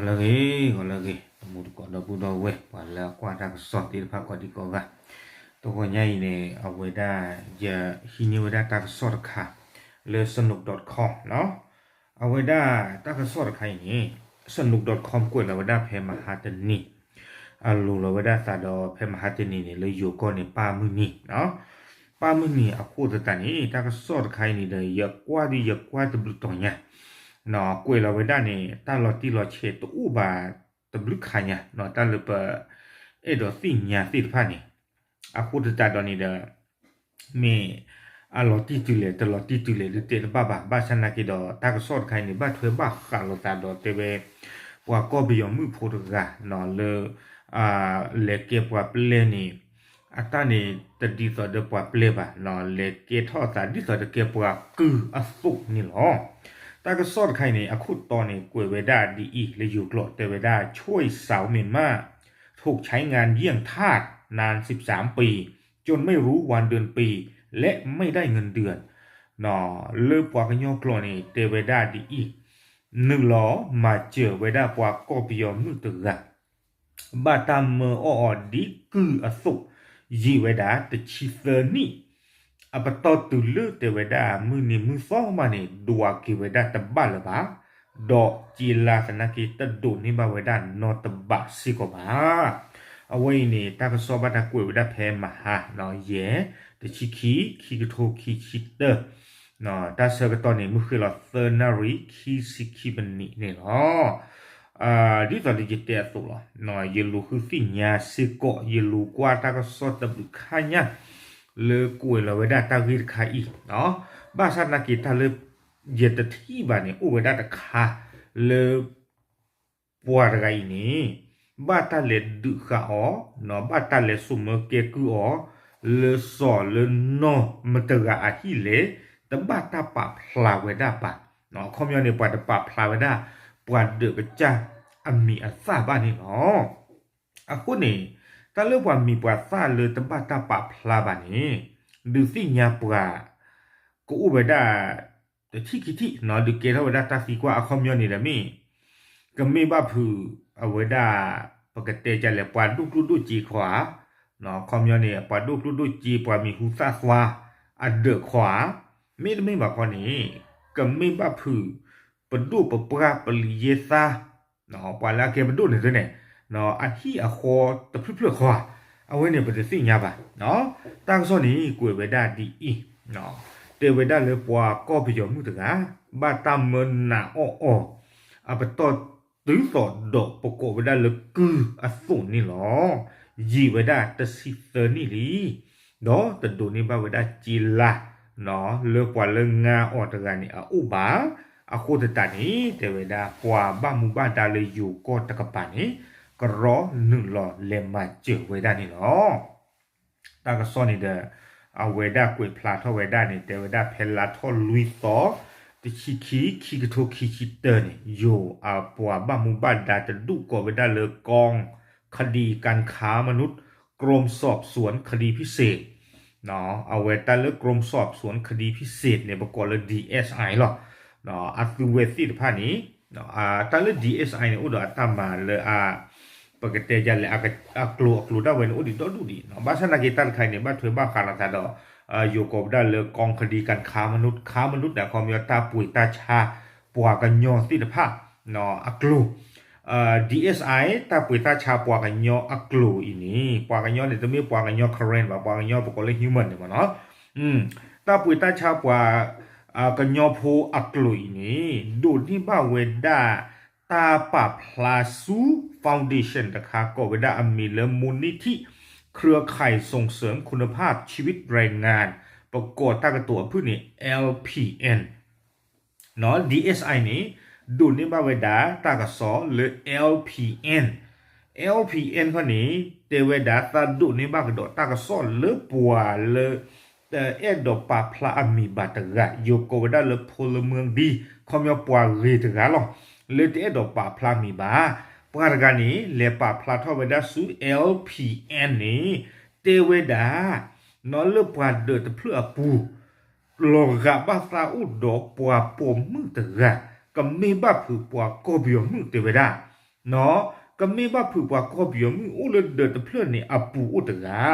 ဂီၤလၢအဂ့ၤ ဂီၤလၢအဂ့ၤ တံၤသကိးဒီပုၢ်ဒီဝဲၢ် ပှၤလၢအကွၢ်တၢ်ကစီၣ်သ့ၣ်တဖၣ်ကိးဒံကိးဂၤ, တဂီၤညါအံၤန့ၣ် အဝဲဒၣ် ယဟံးန့ၢ်ဝဲဒၣ်တၢ်ကစီၣ်တခါ လၢ စနူး dot com နီၤ. အဝဲဒၣ်တၢ်ကစီၣ်တခါအံၤန့ၣ် စနူး dot com ကွဲးလီၤဝဲဒၣ်ဖဲမဟါတနံၤ အလိၤလီၤဝဲဒၣ်သးဒီးဖဲမဟါတနံၤန့ၣ် လၢယိၤကီၢ်န့ၣ် ပၢ်မုၢ်နံၤနီၤ. ပၢ်မုၢ်နံၤအဃိသတးန့ၣ် တၢ်ကစီၣ်တခါအံၤန့ၣ်ဒီး ယကွၢ်ဒီးယကွၢ်တဘျုးတီၤညါ ကွဲးလီၤဝဲဒၣ်န့ၣ် တၢ်လီၤတံၢ်လီၤဆဲးတအိၣ်ဘၣ်တဘျုးခါညါနီၤ, တၢ်လၢပအဲၣ်ဒိးသ့ၣ်ညါသ့ၣ်တဖၣ်န့ၣ် အဃိသတးဒီးန့ၣ်ဒီး မ့ၢ်အလီၤတံၢ်တုၤလဲၣ် တလီၤတံၢ်တုၤလဲၣ် ဒုးတဲတဘၣ်ဘၣ်. ဘၣ်ဆၣ်နာ်က့ဒီး တၢ်ကစီၣ်တခါအံၤန့ၣ် ဘၣ်ထွဲဘၣ်ဃးလိာ်သးဒီးတဲဝဲ ပှၤကီၢ်ပယီၤမုၣ်ဖိတဂၤနီၤ လၢ လဲၤကဲပှၤပျဲၢ်န့ၣ် အတၢ်န့ၣ်တဒ်သိးဒီးပှၤပျဲၢ်ဘၣ်နီၤ, လဲၤကဲထီၣ်သးဒ်သိးဒီးကဲပှၤကုၢ်အသိးန့ၣ်လီၤ. တၢ်ကစီၣ်တခါအံၤန့ၣ် အခိၣ်တီန့ၣ် ကွဲးဝဲဒၣ်ဒ်အံၤ လၢယိၤကျိာ်တဲဝဲဒၣ် ช่วยสาวเมียนมาถูกใช้งานเยี่ยงทาสนานสิบสามปี จนไม่รู้วันเดือนปี และไม่ได้เงินเดือน လၢပှၤကညီကျိာ်န့ၣ် တဲဝဲဒၣ်ဒ်အံၤ, နုာ်လီၤမၤစၢၤဝဲဒၣ်ပှၤကီၢ်ပယီၤမုၣ်တဂၤ ဘၣ်တၢ်မၢအီၣ်အီၤဒ်ကုၢ်အသိး ယံာ်ဝဲဒၣ်တဆံသၢနံၣ် အပတီၢ်တုၤလၢတဲဝဲဒၣ်မုၢ်နံၤမုၢ်သီမးန့ၣ် ဒွးက့ၤဝဲဒၣ်တဘၣ်လၢၤဘၣ်, ဒီးစ့လါသနာ်က့တဒိးန့ၢ်ဘၣ်ဝဲဒၣ်နီတဘးစ့ၢ်ကီးဘၣ်. အဝဲအံၤန့ၣ် တၢ်ကစီၣ်ဘၣ်တၢ်ကွဲးဝဲဒၣ်ဖဲမဟါ ယဲၢ် တဆံခံ ခံကထိခံဆံတၢ တၢ်ဆၢကတီၢ်န့ၣ် မုၢ်ဃ့ၢ်လီၤသၢနၣ်ရံၣ် ခံဆံခံမံးနံးန့ၣ်လီၤ. ဒ်သိးလၢယတဲအသိးလီၤ, ယလူၤဃုသ့ၣ်ညါစ့ၢ်ကီး ယလူၤကွၢ်တၢ်ကစီၣ်တဘျုးခါညါ လၢကွဲးလီၤဝဲဒၣ်တၢ်ဂ့ၢ်တခါအံၤ, ဘၣ်ဆၣ်နာ်က့တၢ်လၢ ယတထံၣ်ဘၣ်န့ၣ် အိၣ်ဝဲဒၣ်တခါ လၢ ပှၤတဂၤအံၤန့ၣ် ဘၣ်တၢ်လဲၤဒုးဃာ်အီၤ, ဘၣ်တၢ်လဲၤစိာ်မၢကဲကုၢ်အီၤ လၢစီၤလၢနီၢ်မတဂၤအဟံၣ်လဲၣ်, တဘၣ်တၢ်ပာ်ဖျါဝဲဒၣ်ဘၣ်. အခီပညီန့ၣ် ပှၤတပာ်ဖျါဝဲဒၣ် ပှၤဒၢးကစၢ်အမံၤအသၣ်ဘၣ်န့ၣ်လီၤ. အဃိန့ၣ် တၢ်လၢပှၤမံၤပှၤသၣ်လၢတဘၣ်တၢ်ပာ်ဖျါဘၣ်န့ၣ် ဒုးသ့ၣ်ညါပှၤ ကအိၣ်ဝဲဒၣ် တထံၣ်ခံထံၣ်နီၤ, ဒုးကဲထီၣ်ဝဲဒၣ်တၢ်သံကွၢ် အခီပညီန့ၣ်ဒီးမ့ၢ် ကမ့ၢ်ဘၣ်ဖုးအဝဲဒၣ် ပကတဲဒ်လဲၣ် ပှၤဒိၣ်ကျိၣ်ဒိၣ်စ့ခီဧါ, အခီပညီန့ၣ် ပှၤဒိၣ်ကျိၣ်ဒိၣ်စ့ ပှၤမံၤဟူသၣ်သွါအဒၢးခီဧါ, မ့တမ့ၢ်ဘၣ်ခီန့ၣ် ကမ့ၢ်ဘၣ်ဖုး ပဒိၣ်ပပှၢ်ပလံၤယဲၢ်သါ ပှၤလၢအကဲပဒိၣ်န့ၣ်သ့န့ၣ် အဟံၣ်အဃီတဖျၢၣ်ဖျၢၣ်ခီဧါ, အဝဲန့ၣ်ပတသ့ၣ်ညါဘၣ်. တၢ်ကစီၣ်န့ၣ် ကွဲးဝဲဒၣ်ဒ်အံၤ, တဲဝဲဒၣ်လၢပှၤကီၢ်ပယီၤမုၣ်တဂၤ ဘၣ်တၢ်မၢနးအီၣ်အီၤ အပတီၢ်တုၤသိးဒီးပကိးဝဲဒၣ်လၢကုၢ်အသိးန့ၣ်လီၤ. ယံာ်ဝဲဒၣ်တဆံသၢနံၣ်လံ ဒီးတဒိးန့ၢ်ဘၣ်ဝဲဒၣ်စ့လါ လၢပှၤလၢငါအီၤတဂၤန့ၣ်အအိၣ်ဘၣ်. အဃိသတးန့ၣ် တဲဝဲဒၣ်ပှၤဘၣ်မူဘၣ်ဒါလၢယိၤကီၢ်တကပၤန့ၣ် ကရီနုာ်လီၤလဲၤမၤစၢၤဝဲဒၣ်န့ၣ်လီၤ. တၢ်ကစီၣ်န့ၣ်ဒီး အဝဲဒၣ်ကွဲးဖျါထီၣ်ဝဲဒၣ်န့ၣ် တဲဝဲဒၣ်ဖဲလါထီၣ်လွံၢ်သီ တဆံခံ ခံကထိခံဆံတၢန့ၣ် ယိၤအပှၤဘၣ်မူဘၣ်ဒါတဒူၣ်ကိးဝဲဒၣ်လၢ กองคดีการค้ามนุษย์ กรมสอบสวนคดีพิเศษ အဝဲတၢ်လၢ กรมสอบสวนคดีพิเศษ န့ၣ် ပကိးလၢ DSI လီၤ. အသုဝဲသ့ၣ်တဖၣ်န့ၣ် တၢ်လၢ DSI န့ၣ် အိၣ်ဒီးအတၢ်မၤလၢအ ပကတဲဒ်လဲၣ် အကျိၤအကျိၤဒၣ်ဝဲန့ၣ် အိၣ်ဒံးဒီဒူၣ်ဒံး. ဘၣ်ဆၣ်နာ်က့တၢ်တခါအံၤန့ၣ် ဘၣ်ထွဲဘၣ်ဃးလိာ်သးဒီး ယိၤကိးဝဲဒၣ်လၢ กองคดีการค้ามนุษย์ ค้ามนุษย์ န့ၣ် အခီပညီတၢ်ပှ့ၤတၢ်ဆါ ပှၤကညီသ့ၣ်တဖၣ် အကျိၤ DSI တၢ်ပှ့ၤတၢ်ဆါပှၤကညီအကျိၤအံၤန့ၣ် ပှၤကညီန့ၣ် တမ့ၢ်ပှၤကညီ Karen ဘၣ် ပှၤကညီပကိးလၢ human န့ၣ်မ့ၢ်နီၤ. တၢ်ပှ့ၤတၢ်ဆါပှၤ ကညီဖိအကျိၤအံၤန့ၣ် ဒိးန့ၢ်ဘၣ်ဝဲဒၣ် တၢ်ပာ်ဖျါဆူ foundation တခါ ကိးဝဲဒၣ်အမံၤလၢ มูลนิธิเครือข่ายส่งเสริมคุณภาพชีวิตแรงงาน ပကိးတၢ်ကတိၤအဖုၣ်န့ၣ် LPN နီၤ DSI န့ၣ် ဒိးန့ၢ်ဘၣ်ဝဲဒၣ်တၢ်ကစီၣ်လၢ LPN, LPN ခီန့ၣ် တဲဝဲဒၣ်သးဒိးန့ၢ်ဘၣ်ကဒီးတၢ်ကစီၣ်လၢပှၤလၢ တအဲၣ်ဒိးပာ်ဖျါအမံၤဘၣ်တဂၤ ယိၤကိးဝဲဒၣ်လၢ พลเมืองดี ခီပညီပှၤဂ့ၤတဂၤလီၤ. လၢတအဲၣ်ဒိးပာ်ဖျါမံၤဘၣ် ပှၤတဂၤန့ၣ် လဲၤပာ်ဖျါထီၣ်ဝဲဒၣ်ဆူ LPN န့ၣ် တဲဝဲဒၣ် နီၤလၢပှၤဒၢးတဖျၢၣ်အပူၤ လီၤဂာ်ဘၣ်သးအိၣ်ဒီးပှၤပိာ်မုၣ်တဂၤ ကမ့ၢ်ဘၣ်ဖုးပှၤကီၢ်ပယီၤမုၣ်တဲဝဲဒၣ် ကမ့ၢ်ဘၣ်ဖုးပှၤကီၢ်ပယီၤမုၣ်အိၣ်လၢဒၢးတဖျၢၣ်န့ၣ်အပူၤအိၣ်တဂၤ,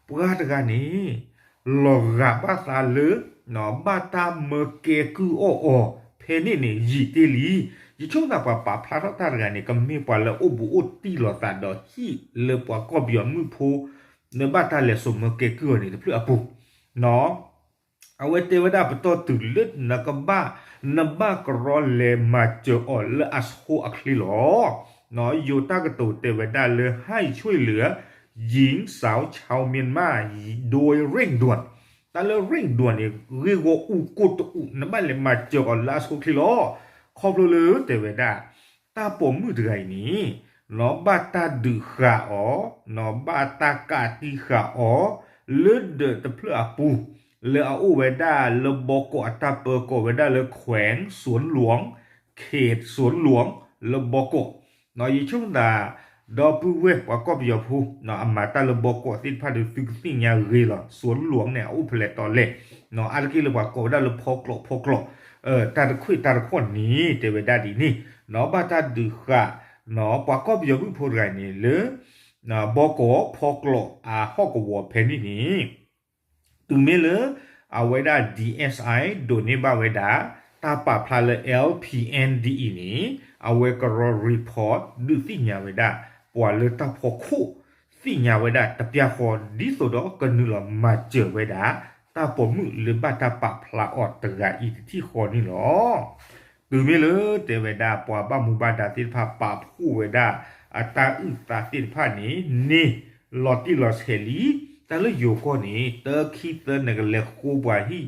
ပှၤတဂၤန့ၣ် လီၤဂာ်ဘၣ်သးလၢ ဘၣ်တၢ်မၢကဲကုၢ်အီၣ်အီၤ ဖဲန့ၣ်န့ၣ် ယံာ်တ့ၢ်လံ. ယဆိကမိၣ်သးပှၤပာ်ဖျါထီၣ်တၢ်တဂၤန့ၣ် ကမ့ၢ်ပှၤလၢအိၣ်ဘူးအိၣ်တံၢ်လိာ်သးဒီးဟံၣ်လၢပှၤကီၢ်ပယီၤမုၣ်ဖိ လၢဘၣ်တၢ်လဲၤစိာ်မၢကဲကုၢ်အီၤန့ၣ်တဖျၢၣ်အပူၤ အဝဲတဲဝဲဒၣ်ပတီၢ်တုၤလၢနကဘၣ် နဘၣ်ကရီလဲၤမၤစၢၤအီၤလၢအဆိအချ့လီၤ. ယိၤတၢ်ကတိၤတဲဝဲဒၣ်လၢ ให้ช่วยเหลือ หญิงสาวชาวเมียนมา โดยเร่งด่วน တၢ်လၢ เร่งด่วน န့ၣ် ဂ့ၢ်ဂီၢ်အူကိၣ်တအူး နဘၣ်လဲၤမၤစၢၤအီၤလၢအဆိချ့လီၤ. ခီဖျိလၢတဲဝဲဒၣ် တၢ်ပိာ်မုၣ်တဂၤအံၤန့ၣ် ဘၣ်တၢ်ဒုးဃာ်အီၤ, ဘၣ်တၢ်ကးတံာ်ဃာ်အီၤ လၢဒၢးတဖျၢၣ်အပူၤ လၢအအိၣ်ဝဲဒၣ်လၢဘီကီးအတၢ်ပၢကိးဝဲဒၣ်လၢ แขวงสวนหลวง เขตสวนหลวง လၢဘီကီး ယဆိကမိၣ်သး ဒီပုၢ်ဝဲၢ်ပှၤကီၢ်ပယီၤဖိ အမၤတၢ်လၢဘီကီးသ့ၣ်တဖၣ်ဒီး သုကသ့ၣ်ညါဂ့ၤလီၤ. စှိလၢလွင်န့ၣ် အအိၣ်ဖဲလဲၣ်တီလဲၣ်, အါတက့ၢ်လၢပှၤကိးဝဲဒၣ်လၢဖီကျိးဖီကျိး တၢ်တခွဲးတၢ်တခီၣ်န့ၣ် တဲဝဲဒၣ်ဒ်န့ၣ်, ဘၣ်တၢ်ဒုးဃာ် ပှၤကီၢ်ပယီၤမုၣ်ဖိတဂၤန့ၣ်လၢ ဘီကီးဖီကျိးအဟီၣ်ကဝီၤဖဲန့ၣ်န့ၣ် တုၤမ့ၢ်လၢ အဝဲဒၣ် DSI ဒိးန့ၢ်ဘၣ်ဝဲဒၣ် တၢ်ပာ်ဖျါလၢ LPN ဒ်အံၤန့ၣ် အဝဲကရီ report ဒုးသ့ၣ်ညါဝဲဒၣ် ပှၤလၢတၢ်ဖီခိၣ် သ့ၣ်ညါဝဲဒၣ်တပျၢ်ဃီ ဒ်သိးဒီးကနုာ်လီၤမၤစၢၤဝဲဒၣ် တၢ်ပိာ်မုၣ်လၢဘၣ်တၢ်ပာ်ဖျါအီၤတဂၤအံၤတထံၣ်ဃီန့ၣ်လီၤ. တုၤမ့ၢ်လၢတဲဝဲဒၣ် ပှၤဘၣ်မူဘၣ်ဒါသ့ၣ်တဖၣ်ပာ်ဖှိၣ်ဝဲဒၣ် အတၢ်အုၣ်သးသ့ၣ်တဖၣ်န့ၣ် န့ၢ်လီၤတံၢ်လီၤဆဲးလံ, တၢ်လၢယိၤကီၢ်န့ၣ် တခံသၢနကလဲၤဃိပှၤဟံၣ်,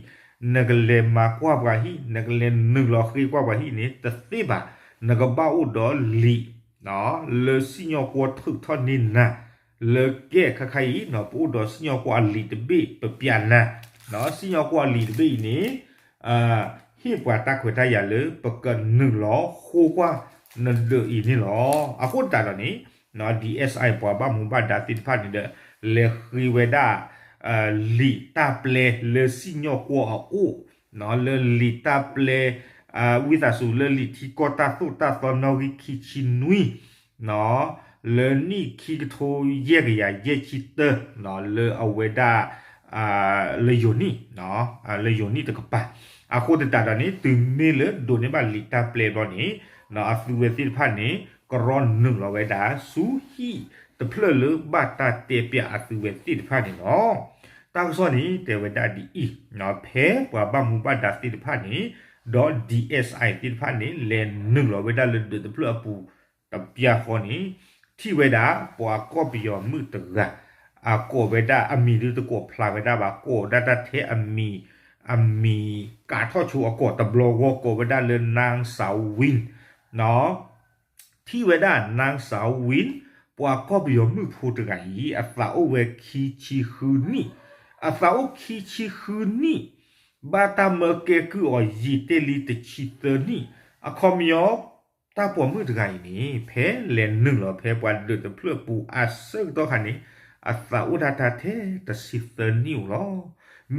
နကလဲၤမၤကွၢ်ပှၤဟံၣ်, နကလဲၤနုာ်လီၤဃ့ကွၢ်ပှၤဟံၣ်န့ၣ် တသ့ဘၣ်, နကဘၣ်အိၣ်ဒီးလံာ် လၢစံၣ်ညီၣ်ကွီၢ်ထုးထီၣ်န့ၢ်နၤ, လၢကဲခါခါအံၤ ပအိၣ်ဒီးစံၣ်ညီၣ်ကွီၢ်အလံာ်တဘ့ၣ်ပပျးနၤ, စံၣ်ညီၣ်ကွီၢ်အလံာ်တဘ့ၣ်အံၤန့ၣ် ဟ့ၣ်ပှၤတၢ်ခွဲးတၢ်ယာ်လၢပကနုာ်လီၤဃိကွၢ်နဒၢးအံၤန့ၣ်လီၤ. အဃိသတးဒီးန့ၣ် DSI ပှၤဘၣ်မူဘၣ်ဒါသ့ၣ်တဖၣ်န့ၣ်ဒီး လဲၤဃ့ဝဲဒၣ် လံာ်တၢ်ပျဲလၢစံၣ်ညီၣ်ကွီၢ်အအိၣ်, လၢလံာ်တၢ်ပျဲ ဝံသးစူၤလၢလံာ်ထံကီၢ်တၢ်သိၣ်တၢ်သီ နီၣ်ဂံၢ်ခံဆံနွံ လၢနံၣ်ခံကထိယဲၢ်ကယၤယဲၢ်ဆံတၢ လၢအဝဲဒၣ် လၢယိၤနံၣ် လၢယိၤနံၣ်တကပၤ, အဃိသတးဒီးန့ၣ် တုၤမ့ၢ်လၢဒိးန့ၢ်ဘၣ်လံာ်တၢ်ပျဲဘျီန့ၣ် အသုဝဲသ့ၣ်တဖၣ်န့ၣ် ကရီနုာ်လီၤဝဲဒၣ် ဆူဟံၣ်တဖျၢၣ်လၢဘၣ်တၢ်တဲပျးအသုဝဲသ့ၣ်တဖၣ်န့ၣ်လီၤ. တၢ်ကစီၣ်န့ၣ် တဲဝဲဒၣ်ဒ်အံၤ, ဖဲပှၤဘၣ်မူဘၣ်ဒါသ့ၣ်တဖၣ်န့ၣ် ဒီး DSI သ့ၣ်တဖၣ်န့ၣ် လဲၤနုာ်လီၤဝဲဒၣ်လၢဒၢးတဖျၢၣ်အပူၤ တပျၢ်ဃီန့ၣ် ထံၣ်ဝဲဒၣ် ပှၤကီၢ်ပယီၤမုၣ်တဂၤ အကိးဝဲဒၣ်အမံၤဒုတကိးဖျါဝဲဒၣ်ဘၣ်, ကိးဒၣ်တၢ်ထဲအမံၤ, အမံၤကးထီၣ်ဆိအကိးတဘျီဂီၢ် ကိးဝဲဒၣ်လၢ နၢင်းစၢဝ်ဝံၣ် ထံၣ်ဝဲဒၣ် နၢင်းစၢဝ်ဝံၣ် ပှၤကီၢ်ပယီၤမုၣ်ဖိတဂၤအံၤ အသးအိၣ်ဝဲခံဆံဃုနံၣ်, အသးအိၣ်ခံဆံဃုနံၣ်, ဘၣ်တၢ်မၢကဲကုၢ်အီၤယံာ်တ့ၢ်လံတဆံသၢနံၣ်, အခီပညီ တၢ်ပိာ်မုၣ်တဂၤအံၤန့ၣ် ဖဲလဲၤနုာ်လီၤဖဲပှၤဒၢးတဖျၢၣ်ပူၤအဆၢကတီၢ်ခါန့ၣ် အသးအိၣ်ဒၣ်တၢ်ထဲတဆံသၢနံၣ်ဧိၤလီၤ.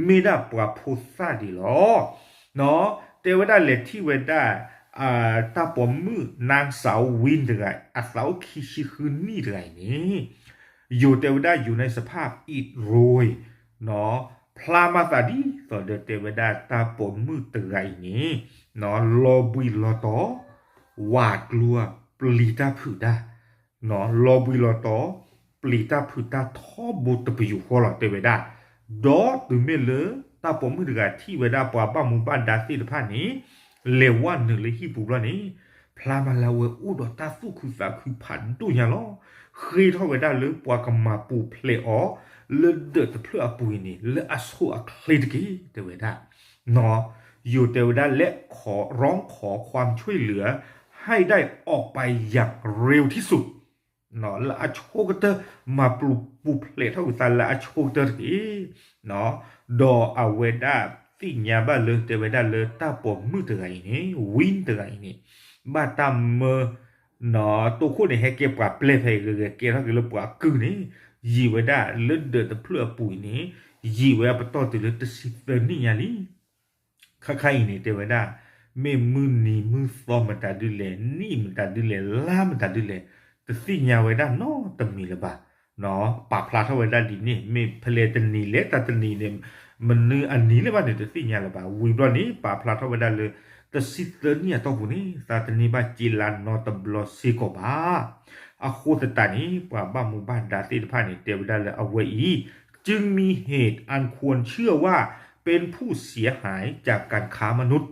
မ့ၢ်ဒၣ်ပှၤဖိသၣ်ဒံးလီၤ. တဲဝဲဒၣ်လဲၤထံၣ်ဝဲဒၣ် တၢ်ပိာ်မုၣ် နၢင်းစၢဝ်ဝံၣ်တဂၤ အသးအိၣ်ခံဆံဃုနံၣ်တဂၤအံၤန့ၣ် ယိၤတဲဝဲဒၣ် ယိၤန့ၣ်စဖးအံးရိၣ် ဖျါမၤသးဒ်သိးဒီးတဲဝဲဒၣ်တၢ်ပိာ်မုၣ်တဂၤအံၤန့ၣ် လီၤဘှံးလီၤတီၤ ဝးကျိၤပျံၤတၢ်ဖုးတၢ် လီၤဘှံးလီၤတီၤ ပျံၤတၢ်ဖုးတၢ်ထီဘိတပယူာ်ဃီလီၤ တဲဝဲဒၣ်. ဒီးတုၤမ့ၢ်လၢတၢ်ပိာ်မုၣ်တဂၤထံၣ်ဝဲဒၣ်ပှၤဘၣ်မူဘၣ်ဒါသ့ၣ်တဖၣ်န့ၣ် လဲၤဝဲနုာ်လၢဟံၣ်ပူၤဘျီန့ၣ် ဖျါမၤလၢအဝဲအိၣ်ဒီးတၢ်သူၣ်ခုသးခုဖးဒိၣ်ညါလီၤ. ဃ့ထီၣ်ဝဲဒၣ်လၢပှၤကမၤပူၤဖျဲးအီၤ လၢဒၢးတဖျၢၣ်အပူၤအံၤန့ၣ် လၢအဆိအချ့တက့ၢ် တဲဝဲဒၣ်. ယိၤတဲဝဲဒၣ် และขอ ร้องขอความช่วยเหลือ ให้ได้ออกไปอย่างเร็วที่สุด လၢအဆိကတၢၢ် မၤပူၤဖျဲးထီၣ်ကွံာ်သးလၢအဆိကတၢၢ်တက့ၢ်. ဒီးအဝဲဒၣ်သ့ၣ်ညါဘၣ်လၢတဲဝဲဒၣ်လၢတၢ်ပိာ်မုၣ်တဂၤအံၤန့ၣ် ဝံၣ်တဂၤအံၤန့ၣ် ဘၣ်တၢ်မၢ တိခိၣ်န့ၣ် ဟဲကဲပှၤပျဲၢ်ဖဲအံၤဂ့ၤဂ့ၤ ကဲထီၣ်က့ၤလၢပှၤကုၢ်န့ၣ် ယံာ်ဝဲဒၣ်လၢဒၢးတဖျၢၣ်အပူၤအံၤန့ၣ် ယံာ်ဝဲအပတီၢ်တုၤလၢတဆံသၢနံၣ်ညါလံ. ခါခါအံၤန့ၣ် တဲဝဲဒၣ် မ့ၢ်မုၢ်နံၤမုၢ်သီမတၤဒုလဲၣ်, နံၣ်မတၤဒုလဲၣ်, လါမတၤဒုလဲၣ်, တသ့ၣ်ညါဝဲဒၣ်နီတမံၤလၢၤဘၣ်. ပာ်ဖျါထီၣ်ဝဲဒၣ်ဒ်န့ၣ် မ့ၢ်ဖဲလဲၣ်တနံၤလဲၣ်တၢ်တနံၤန့ၣ် မနုၤအနံၤလၢၤဘၣ်န့ၣ် တသ့ၣ်ညါလၢၤဘၣ်. ဝံၤဘျီန့ၣ် ပာ်ဖျါထီၣ်ဝဲဒၣ်လၢ တဆံသၢနံၣ်အတီၢ်ပူၤန့ၣ် သးတန့ၢ်ဘၣ်စ့လါနီတဘျီစ့ၢ်ကီးဘၣ်. အဃိသတးန့ၣ် ပှၤဘၣ်မူဘၣ်ဒါသ့ၣ်တဖၣ်န့ၣ် တဲဝဲဒၣ်လၢအဝဲအံၤ จึงมีเหตุอันควรเชื่อว่าเป็นผู้เสียหายจากการค้ามนุษย์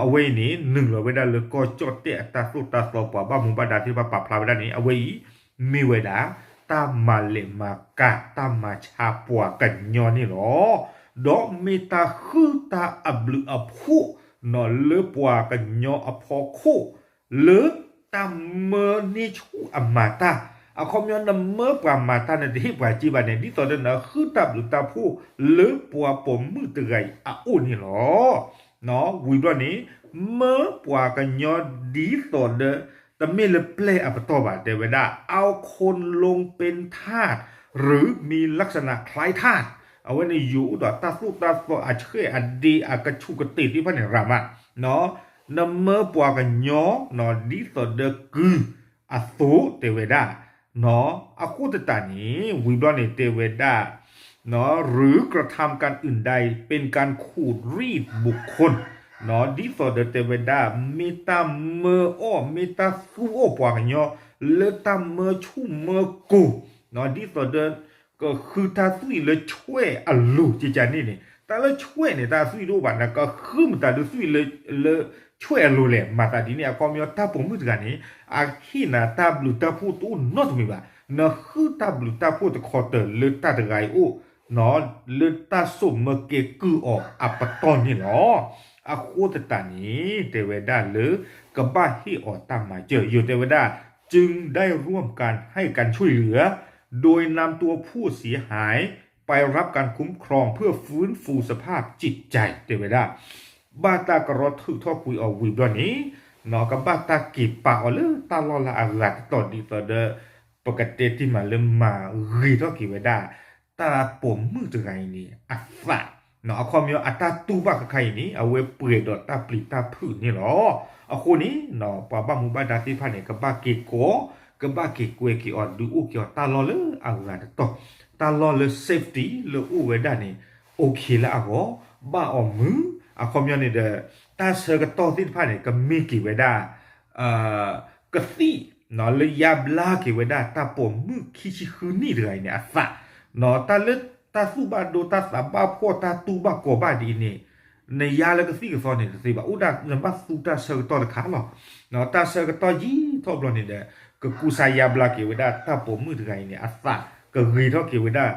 အဝဲအံၤန့ၣ် နုာ်လီၤဝဲဒၣ်လၢကီၢ်ကၠီၣ်တဲၣ်အတၢ်သိၣ်တၢ်သီ ပှၤဘၣ်မူဘၣ်ဒါသ့ၣ်တဖၣ်ပာ်ဖျါဝဲဒၣ်န့ၣ် အဝဲအံၤ မ့ၢ်ဝဲဒၣ် တၢ်မၤလဲၤမၤကၤ တၢ်မၤဆါပှၤကညီန့ၣ်လီၤ. ဒီးမ့ၢ်တၢ်ဃုတၢ်အဘျုးအဖှိၣ် လၢပှၤကညီအဖီခိၣ် လၢတၢ်မၢန့ၢ်ဆူၣ်အမၤတၢ်, အခီပညီနမၢပှၤမၤတၢ်န့ၣ် တဟ့ၣ်ပှၤစ့ဘၣ်န့ၣ် ဒ်သိးဒီးနဃုတၢ်ဘျုးတၢ်ဖှိၣ်လၢပှၤပိာ်မုၣ်တဂၤအံၤအအိၣ်န့ၣ်လီၤ. ဝံၤဘျီန့ၣ် မၢပှၤကညီဒ်သိးဒီး တမ့ၢ်လၢပျဲၢ်အပတီၢ်ဘၣ် တဲဝဲဒၣ် เอาคนลงเป็นทาส หรือมีลักษณะคล้ายทาส အဝဲန့ၣ်ယိၤအိၣ်ဒီးတၢ်သိၣ်တၢ်သီအဆှဲၣ်အဒ့အကဆူးကတ့ၢ်သ့ၣ်တဖၣ်န့ၣ်ရၤမး နမၢပှၤကညီ ဒ်သိးဒီးကုၢ်အသိး တဲဝဲဒၣ်. အဃိသတးန့ၣ် ဝံၤဘျီန့ၣ်တဲဝဲဒၣ် หรือกระทำการอื่นใดเป็นการขูดรีดบุคคล ဒ်သိးဒီးတဲဝဲဒၣ် မ့ၢ်တၢ်မၢအီၣ် မ့ၢ်တၢ်သူအီၣ်ပှၤကညီ လၢတၢ်မၢဆူၣ်မၢကိၢ် ဒ်သိးဒီး ကဃုတၢ်သွံၣ်လၢဆွဲၣ်အလိၤ ကကန့ၣ်န့ၣ် တၢ်လၢဆွဲၣ်န့ၣ် တၢ်သွံၣ်တအိၣ်ဘၣ် နကဃုမတၤဒုးသွံၣ်လၢ လၢဆွဲၣ်အလိၤလဲၣ် မၤသးဒ်န့ၣ် အခီပညီတၢ်ပိာ်မုၣ်တဂၤန့ၣ် အဟ့ၣ်နၤတၢ်ဘျုးတၢ်ဖှိၣ်တအိၣ်နီတမံၤဘၣ် နဃုတၢ်ဘျုးတၢ်ဖှိၣ်တခီတၢၤလၢတၢ်တဂၤအံၤအိၣ် လၢတၢ်စိာ်မၢကဲကုၢ်အီၤအပတီၢ်န့ၣ်လီၤ. အဃိသတးန့ၣ် တဲဝဲဒၣ်လၢ ကဘၣ်ဟ့ၣ်အီၤတၢ်မၤစၢၤ ယိၤတဲဝဲဒၣ် จึงได้ร่วมกันให้การช่วยเหลือ โดยนำตัวผู้เสียหาย ไปรับการคุ้มครองเพื่อฟื้นฟูสภาพจิตใจ တဲဝဲဒၣ် ဘၣ်တၢ်ကရီထုးထီၣ်ကွံာ်အီၤဝံၤဘျီန့ၣ် ကဘၣ်တၢ်က့ၤပာ်အီၤလၢတၢ်လီၢ်လၢအဂၤတတီၤဒ်သိးဒီး ပကတဲတ့ၢ်မးလၢမၤဂ့ၤထီၣ်က့ၤဝဲဒၣ် တၢ်ပိာ်မုၣ်တဂၤအံၤန့ၣ် အသး အခီပညီအတၢ်တူၢ်ဘၣ်ခါခါအံၤန့ၣ် အဝဲပှဲၤဒီးတၢ်ပျံၤတၢ်ဖုးန့ၣ်လီၤ. အဃိန့ၣ် ပှၤဘၣ်မူဘၣ်ဒါသ့ၣ်တဖၣ်န့ၣ် ကဘၣ်က့ၤကိး ကဘၣ်က့ၤကွဲက့ၤအီၤ ဒုးအိၣ်က့ၤအီၤတၢ်လီၢ်လၢအဂၤတတီၤ တၢ်လီၢ်လၢ safety လၢအိၣ်ဝဲဒၣ်န့ၣ် okay လၢအဂီၢ် ဘၣ်အီၤမုာ် အခီပညီန့ၣ်ဒီး တၢ်ဆၢကတီၢ်သ့ၣ်တဖၣ်န့ၣ် ကမ့ၢ်က့ၤဝဲဒၣ် ကသံၣ် လၢယါဘျါက့ၤဝဲဒၣ်တၢ်ပိာ်မုၣ်ခံဆံဃုနံၣ်တဂၤအံၤန့ၣ် အသး တၢ်လၢတၢ်သူၣ်ဘၣ်ဒိ တၢ်သးဘၣ်ဖှီၣ် တၢ်တူၢ်ဘၣ်ကီၤဘၣ်ဒ်အံၤန့ၣ် နယါလၢကသံၣ်ကသီန့ၣ်တသ့ဘၣ် အိၣ်ဒၣ်နဘၣ်သူတၢ်ဆၢကတီၢ်တခါလီၤ. တၢ်ဆၢကတီၢ်ယံာ်ထီၣ်ဘျီန့ၣ်ဒီး ကကူစါယါဘျါက့ၤဝဲဒၣ်တၢ်ပိာ်မုၣ်တဂၤအံၤန့ၣ် အသးကဂ့ၤထီၣ်က့ၤဝဲဒၣ်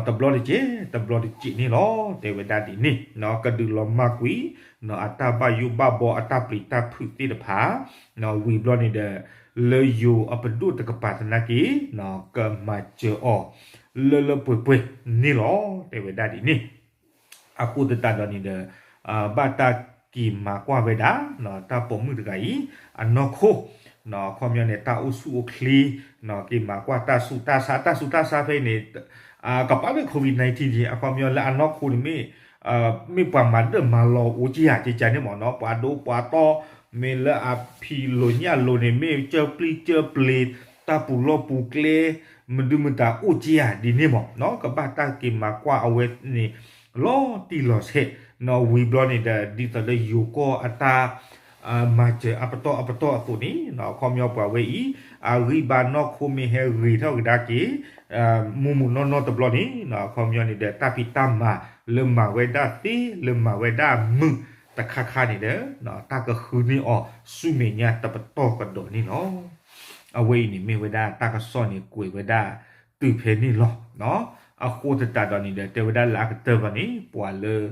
တဘျီတစဲး တဘျီတစဲးန့ၣ်လီၤ. တဲဝဲဒၣ်ဒ်န့ၣ် ကဒုးလီၤမၢ်ကွံာ် အတၢ်ဘၣ်ယိၣ်ဘၣ်ဘီအတၢ်ပျံၤတၢ်ဖုးသ့ၣ်တဖၣ် ဝံၤဘျီန့ၣ်ဒီး လၢယိၤအပဒိၣ်တကပၤသနာ်က့ ကမၤစၢၤအီၤ လၢလၢပှဲၤပှဲၤန့ၣ်လီၤ. တဲဝဲဒၣ်ဒ်န့ၣ် အဃိသတးဒီးန့ၣ်ဒီး ဘၣ်တၢ်က့ၤမၤကွၢ်ဝဲဒၣ် တၢ်ပိာ်မုၣ်တဂၤအံၤ အနီၢ်ခိ အခီပညီန့ၣ် တၢ်အိၣ်ဆူၣ်အိၣ်ချ့ က့ၤမၤကွၢ်တၢ်ဆူးတၢ်ဆါ တၢ်ဆူးတၢ်ဆါဖဲအံၤန့ၣ် ကပာ်လၢ COVID nineteen အခီပညီလၢအနီၢ်ခိန့ၣ်မ့ၢ် မ့ၢ်ပှၤမၤဒၢၣ်မၤလီၤအိၣ်က့ၤဧါ ကကန့ၣ်မ့ၢ်နီၤ ပှၤဒိပှၤတီၢ် မ့ၢ်လၢအဖံးလိာ်ညၣ်လိာ်န့ၣ် မ့ၢ်ကၢၢ်ပျံၢ်ကၢၢ်ပျ့ၤ တၢ်ပူၤလီၢ်ပူၤကျဲ မဒုမတၤအိၣ်က့ၤဧါဒ်န့ၣ်မ့ၢ်နီၤ ကဘၣ်တၢ်က့ၤမၤကွၢ်အဝဲန့ၣ် လီၤတံၢ်လီၤဆဲး ဝံၤဘျီန့ၣ်ဒီး ဒ်သိးဒီးယိၤကီၢ်အတၢ် မၤစၢၤအပတီၢ်အပတီၢ်အသိးန့ၣ် အခီပညီပှၤဝဲအံၤ အဂံၢ်ဘါနီၢ်ခိမ့ၢ်ဟဲဂ့ၤထီၣ်ကဒါက့ၤ မုၢ်မုၢ်နီၢ်နီၢ်တဘျီန့ၣ် အခီပညီန့ၣ်ဒီး တၢ်ဖံးတၢ်မၤလၢမၤဝဲဒၣ်သ့ လၢမၤဝဲဒၣ်မုာ်တခါခါန့ၣ်ဒီး တၢ်ကဃုန့ၢ်အီၤဆူမဲာ်ညါတပတီၢ်ကဒီးန့ၣ်လီၤ. အဝဲအံၤန့ၣ်မ့ၢ်ဝဲဒၣ်တၢ်ကစီၣ်န့ၣ်ကွဲးဝဲဒၣ်တုၤဖဲန့ၣ်လီၤ. အဃိသတးဒီးန့ၣ်ဒီး တဲဝဲဒၣ်လၢအကတၢၢ်ဘၣ်န့ၣ် ပှၤလၢ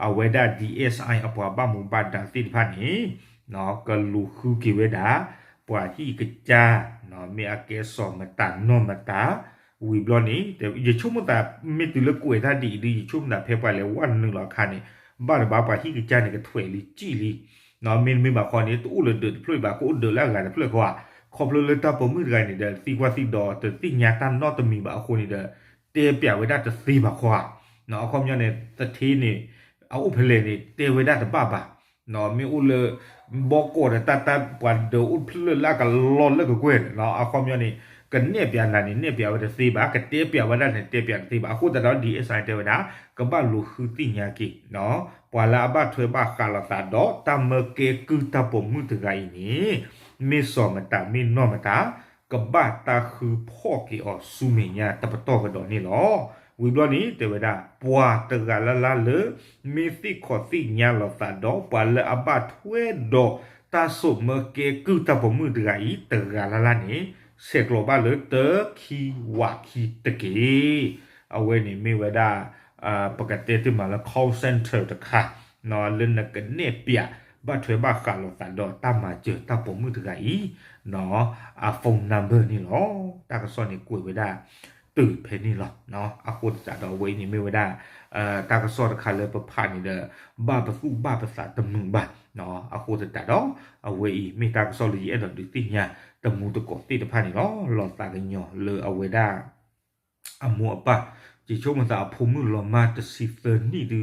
အဝဲဒၣ် DSI အပှၤဘၣ်မူဘၣ်ဒါသ့ၣ်တဖၣ်န့ၣ် ကလူၤဃုက့ၤဝဲဒၣ် ပှၤဟံၣ်ကစၢ် မ့ၢ်အကဲစီၤမတၤနီၢ်မတၤ ဝံၤဘျီန့ၣ် ယဆိကမိၣ်သး မ့ၢ်တုၤလၢကွဲးတၢ်ဒ်အံၤဒ် ယဆိကမိၣ်သးဖဲပှၤလဲၤဝဲနုာ်လီၤအခါန့ၣ် ဘၣ်တဘၣ်ပှၤဟံၣ်ကစၢ်န့ၣ် ကထွဲးလံကံၣ်လံ မ့တမ့ၢ်ဘၣ်ဃီန့ၣ် တအိၣ်လၢဒၢးတဖျၢၣ်ဘၣ် ကအိၣ်ဒၢးလၢအဂၤတဖျၢၣ်ဃီဧါ ခီဖျိလၢတၢ်ပိာ်မုၣ်တဂၤန့ၣ်ဒီး သံကွၢ်သံဒိးတသ့ၣ်ညါတၢ်နီတမံၤဘၣ်အဃိန့ၣ်ဒီး တဲပျးဝဲဒၣ်တသ့ဘၣ်ဃီဧါ အခီပညီန့ၣ် သထ့န့ၣ် အအိၣ်ဖဲလဲၣ်န့ၣ် တဲဝဲဒၣ်တဘၣ်ဘၣ် မ့ၢ်အိၣ်လၢ ဘီကီၢ်ဒီးတၢ်တၢ်ပှၤဒၢးအိၣ်ဖျၢၣ်လၢအကလီလၢကကွဲၢ်န့ၣ် အခီပညီန့ၣ် ကနဲၣ်ပၠးနၤန့ၣ် နဲၣ်ပၠးဝဲတသ့ဘၣ်, ကတဲပၠးဝဲဒၣ်န့ၣ် တဲပၠးတသ့ဘၣ်. အဃိသတးဒီး DSI တဲဝဲဒၣ် ကဘၣ်လူၤဃုသ့ၣ်ညါက့ၤ ပှၤလၢအဘၣ်ထွဲဘၣ်ဃးလိာ်သးဒီး တၢ်မၢကဲကုၢ်တၢ်ပိာ်မုၣ်တဂၤအံၤန့ၣ် မ့ၢ်စီၤမတၤ မ့ၢ်နီၢ်မတၤ ကဘၣ်တၢ်ဃုဖီၣ်က့ၤအီၤဆူမဲာ်ညါတပတီၢ်ကဒီးန့ၣ်လီၤ. ဝံၤဘျီန့ၣ် တဲဝဲဒၣ် ပှၤတဂၤလၢ်လၢ်လၢ မ့ၢ်သ့ၣ်ခီၣ်သ့ၣ်ညါလိာ်သးဒီး ပှၤလၢအဘၣ်ထွဲဒီး တၢ်စိာ်မၢကဲကုၢ်တၢ်ပိာ်မုၣ်တဂၤအံၤ တဂၤလၢ်လၢ်န့ၣ် ဆဲးကျိးဘၣ်လၢတၢ်ခံဝးခံတက့ၢ်. အဝဲန့ၣ်မ့ၢ်ဝဲဒၣ် ပကတဲတ့ၢ်မးလၢ call center တခါ လၢနကနဲၣ်ပၠး ဘၣ်ထွဲဘၣ်ဃးလိာ်သးဒီးတၢ်မၤစၢၤတၢ်ပိာ်မုၣ်တဂၤအံၤ အ phone number န့ၣ်လီၤ. တၢ်ကစီၣ်န့ၣ်ကွဲးဝဲဒၣ်တုၤဖဲန့ၣ်လီၤ. အဃိသတးဒီးအဝဲအံၤန့ၣ်မ့ၢ်ဝဲဒၣ် တၢ်ကစီၣ်တခါလၢပဖးန့ၣ်ဒီး ဘၣ်ပသူၣ်ဘၣ်ပသးတမုာ်ဘၣ်. အဃိသတးဒီး အဝဲအံၤမ့ၢ်တၢ်ကစီၣ်လၢယအဲၣ်ဒိးဒုးသ့ၣ်ညါ တမူတကိးသ့ၣ်တဖၣ်န့ၣ်လီၤ. လီၤသးကညီၤလၢအဝဲဒၣ် အမိၢ်အပၢ် ယဆိကမိၣ်သးအဖိမုၣ်လီၤမၢ်တဆံသၢနံၣ်ဒု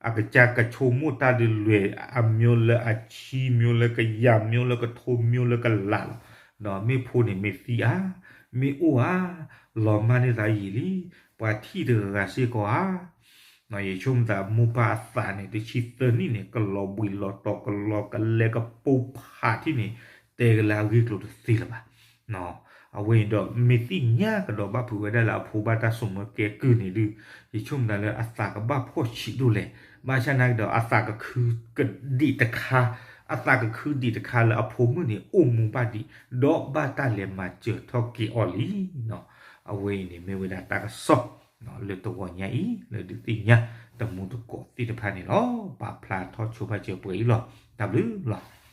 အကစၢ်ကဆိကမိၣ်တၢ်ဒုလွဲၢ် အမျိုးလၢအဆံ မျိုးလၢကယၤ မျိုးလၢကထိ မျိုးလၢကလးလီၤ. ဒီးမ့ၢ်ဖိန့ၣ်မ့ၢ်သံဧါ, မ့ၢ်အိၣ်ဧါ, လီၤမၢ်န့ၢ်သးယံာ်လံ, ပှၤထံၣ်တဂၤဂၤစ့ၢ်ကီးဧါ. ယဆိကမိၣ်သးမိၢ်ပၢ်အသးန့ၣ် တဆံသၢနံၣ်န့ၣ် ကလီၤဘှံးလီၤတီၤ ကလီၤကလဲကပိာ်ဖးထံၣ်န့ၣ် တဲကလၢအဂ့ၢ်ကျိၤတသ့လၢၤဘၣ်. အဝဲအံၤဒီး မ့ၢ်သ့ၣ်ညါကဒီးဘၣ်ဖုးဝဲဒၣ်လၢအဖိဘၣ်တၢ်စိာ်မၢကဲကုၢ်န့ၣ်ဒု ယဆိကမိၣ်သးလၢအသးကဘၣ်ဖှီၣ်ဆံးဒိၣ်လဲၣ်. ဘၣ်ဆၣ်နာ်က့ဒီး အသးကခုကဒံးတခါ, အသးကခုဒံးတခါလၢအဖိမုၣ်န့ၣ် အိၣ်မူဘၣ်ဒံး ဒီးဘၣ်တၢ်လဲၤမၤစၢၤထီၣ်က့ၤအီၤလံ. အဝဲအံၤန့ၣ်မ့ၢ်ဝဲဒၣ်တၢ်ကစီၣ် လၢတဂီၤညါအံၤ လၢဒုးသ့ၣ်ညါ တမူတကိးသ့ၣ်တဖၣ်န့ၣ်လီၤ. ပာ်ဖျါထီၣ်ဆိဘၣ်စၢၤပှဲၤအံၤလီၤ. တၢ်ဘျုးလီၤ.